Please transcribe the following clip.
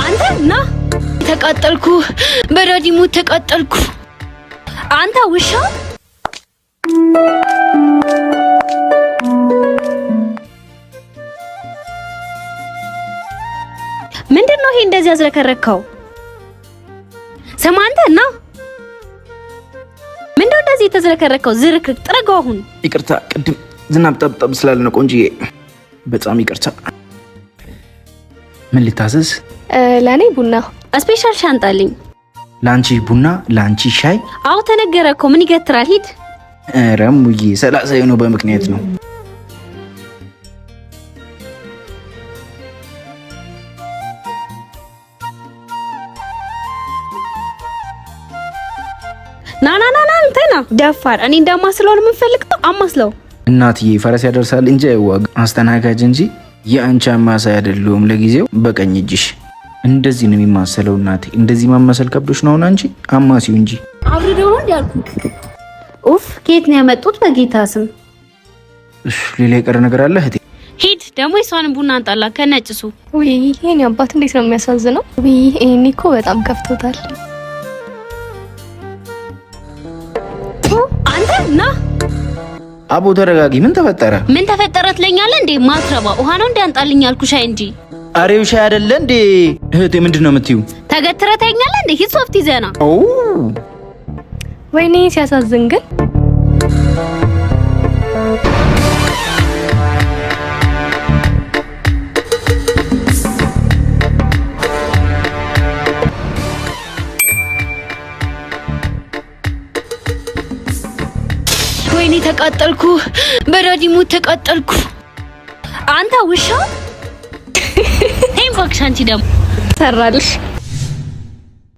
አንተ ና። ተቃጠልኩ፣ በ daddy ሙት ተቃጠልኩ። አንተ ውሻ። ምንድን ነው ይሄ እንደዚህ ያዝረከረከው? ስማ አንተ ና። ምንድን ነው እንደዚህ የተዝረከረከው? ዝርክርክ ጥረገው አሁን። ይቅርታ፣ ቅድም ዝናብ ጠብጠብ ስላለ ነው ቆንጅዬ፣ በጣም ይቅርታ። ምን ልታዘዝ? ለእኔ ቡና። Special ሻይ አምጣልኝ። ለአንቺ ቡና፣ ለአንቺ ሻይ። አዎ ተነገረ እኮ፣ ምን ይገትራል? ሂድ። ኧረ እሙዬ፣ 30 የሆነው በምክንያት ነው። ና ና ና ና፣ አንተ ና ደፋር። እኔ እንዳማስለው ነው የምንፈልገው፣ አማስለው። እናትዬ፣ ፈረስ ያደርሳል እንጂ አይዋጋ፣ አስተናጋጅ እንጂ የአንቺ አማሳይ አይደለሁም። ለጊዜው በቀኝ እጅሽ እንደዚህ ነው የሚማሰለው። እናቴ፣ እንደዚህ ማማሰል ከብዶሽ ነው አሁን? አንቺ አማሲው እንጂ። አብርደው ነው እንዲያልኩ። ኡፍ፣ ከየት ነው ያመጡት? በጌታ ስም። እሺ፣ ሌላ የቀረ ነገር አለ እህቴ? ሂድ ደግሞ የሷንን ቡና አንጣላ ከነጭሱ። ውይ፣ የኔ አባት እንዴት ነው የሚያሳዝነው! ውይ፣ ይሄኔ እኮ በጣም ከፍቶታል። አንተ ና። አቦ ተረጋጊ። ምን ተፈጠረ? ምን ተፈጠረ ትለኛለህ እንዴ? ማትረባ፣ ውሃ ነው እንዲያንጣልኝ ያልኩ፣ ሻይ እንጂ። አሬው ሻይ አይደለ እንዴ እህቴ? ምንድን ነው የምትዩ? ተገትረህ ተኛለህ እንዴ? ሂድ ሶፍት ይዘና። ኦ። ወይኔ ሲያሳዝን ግን። ወይኔ ተቃጠልኩ፣ በ daddy ሙት ተቃጠልኩ። አንተ ውሻ። ይሄን እባክሽ አንቺ ደግሞ ሰራልሽ።